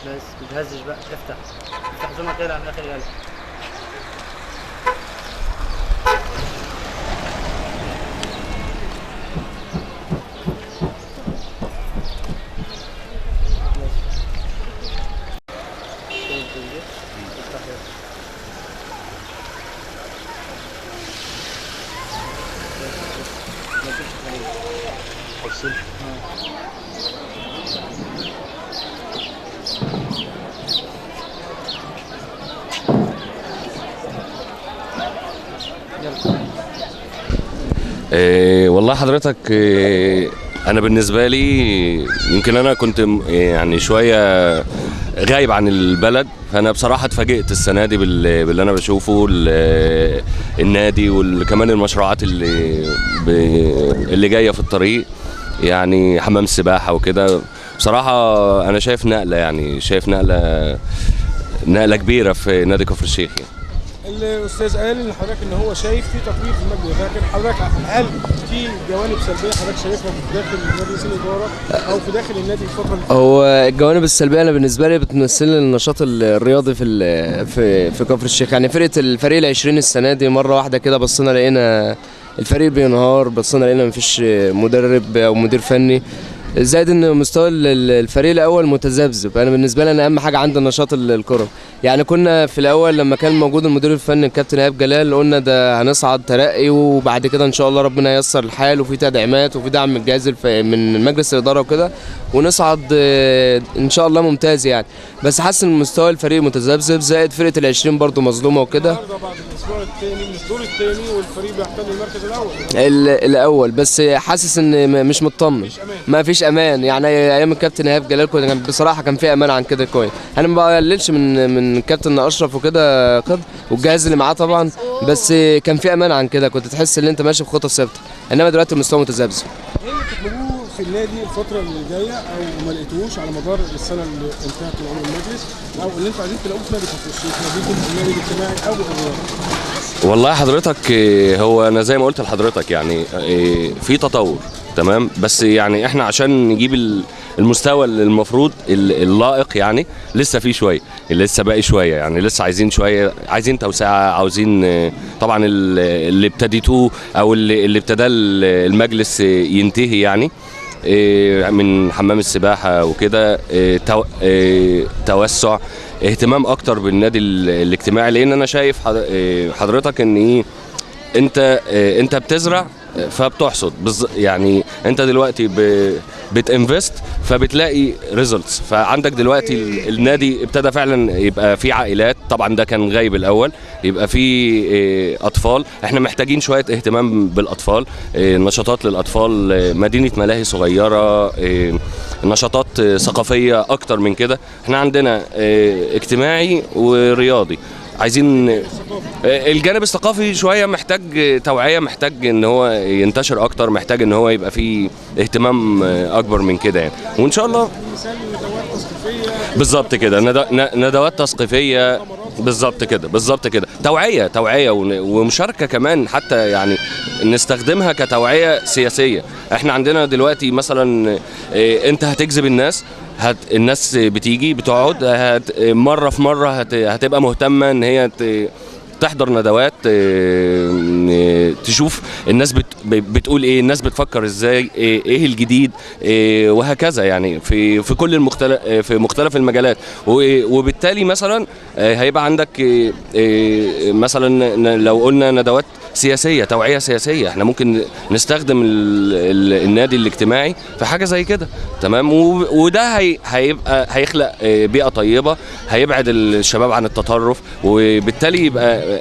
بس ما تهزش بقى، افتح افتح زي ما طلع على الاخر. يلا والله حضرتك، انا بالنسبة لي يمكن انا كنت يعني شوية غايب عن البلد، فانا بصراحة اتفاجئت السنة دي باللي انا بشوفه، النادي وكمان المشروعات اللي جاية في الطريق، يعني حمام السباحة وكده. بصراحة انا شايف نقله، يعني شايف نقله كبيرة في نادي كفر الشيخ. يعني الاستاذ قال ان حضرتك ان هو شايف في تطوير في المجلس، لكن حضرتك هل في جوانب سلبية حضرتك شايفها في داخل مجلس الادارة او في داخل النادي الفترة اللي فاتت؟ هو الجوانب السلبية انا بالنسبة لي بتمثل النشاط الرياضي في في كفر الشيخ. يعني فرقه الفريق ال20 السنة دي مرة واحدة كده بصينا لقينا الفريق بينهار، بصينا لقينا مفيش مدرب او مدير فني، زائد ان مستوى الفريق الاول متذبذب. انا بالنسبة لي انا اهم حاجة عندي النشاط الكروي. يعني كنا في الاول لما كان موجود المدير الفني الكابتن ايهاب جلال قلنا ده هنصعد ترقي، وبعد كده ان شاء الله ربنا ييسر الحال وفي تدعيمات وفي دعم من الجهاز من مجلس الادارة وكده، ونصعد ان شاء الله ممتاز يعني. بس حاسس ان مستوى الفريق متذبذب، زائد فرقه ال20 برده مظلومة وكده. النهارده بعد الاسبوع الثاني من الدور الثاني والفريق بيحتل المركز الاول الاول، بس حاسس ان مش مطمن، ما فيش امان. يعني ايام الكابتن ايهاب جلال كان بصراحة كان في امان عن كده كويس. انا ما بقللش من الكابتن اشرف وكده قدر والجهاز اللي معاه طبعا، بس كان في امان عن كده، كنت تحس ان انت ماشي بخطه ثابتة، انما دلوقتي المستوى متذبذب. ايه اللي بتطلبوه في النادي الفترة اللي جاية او ما لقيتوهوش على مدار السنة اللي انتهت من عمر المجلس، او اللي انتوا عايزين تلاقوه في نادي كفر الشيخ، ناديكم النادي الاجتماعي او الرياضي؟ والله حضرتك، هو انا زي ما قلت لحضرتك يعني في تطور تمام، بس يعني احنا عشان نجيب المستوى اللي المفروض اللائق يعني لسه في شوية، لسه باقي شوية، يعني لسه عايزين شوية، عايزين توسعه، عاوزين طبعا اللي ابتديتوه او اللي ابتدى المجلس ينتهي، يعني من حمام السباحة وكده، توسع، اهتمام اكتر بالنادي الاجتماعي. لان انا شايف حضرتك ان ايه، انت بتزرع فبتحصد، يعني انت دلوقتي بت invest فبتلاقي results. فعندك دلوقتي النادي ابتدى فعلا يبقى في عائلات، طبعا ده كان غايب الاول، يبقى في اطفال. احنا محتاجين شوية اهتمام بالاطفال، نشاطات للاطفال، مدينة ملاهي صغيرة، نشاطات ثقافية اكتر من كده. احنا عندنا اجتماعي ورياضي، عايزين الجانب الثقافي شوية محتاج توعيه، محتاج ان هو ينتشر اكتر، محتاج ان هو يبقى فيه اهتمام اكبر من كده يعني. وان شاء الله بالظبط كده ندوات تثقيفيه، بالظبط كده، بالظبط كده، توعيه ومشاركة كمان، حتى يعني نستخدمها كتوعيه سياسية. احنا عندنا دلوقتي مثلا انت هتجذب الناس، الناس بتيجي بتقعد، مرة في مرة هتبقى مهتمة ان هي تحضر ندوات، تشوف الناس بتقول ايه، الناس بتفكر ازاي، ايه الجديد، إيه وهكذا، يعني في كل المختلف، في مختلف المجالات. وبالتالي مثلا هيبقى عندك مثلا لو قلنا ندوات سياسية، توعيه سياسية، احنا ممكن نستخدم النادي الاجتماعي في حاجة زي كده تمام. وده هيبقى هيخلق بيئة طيبة، هيبعد الشباب عن التطرف، وبالتالي يبقى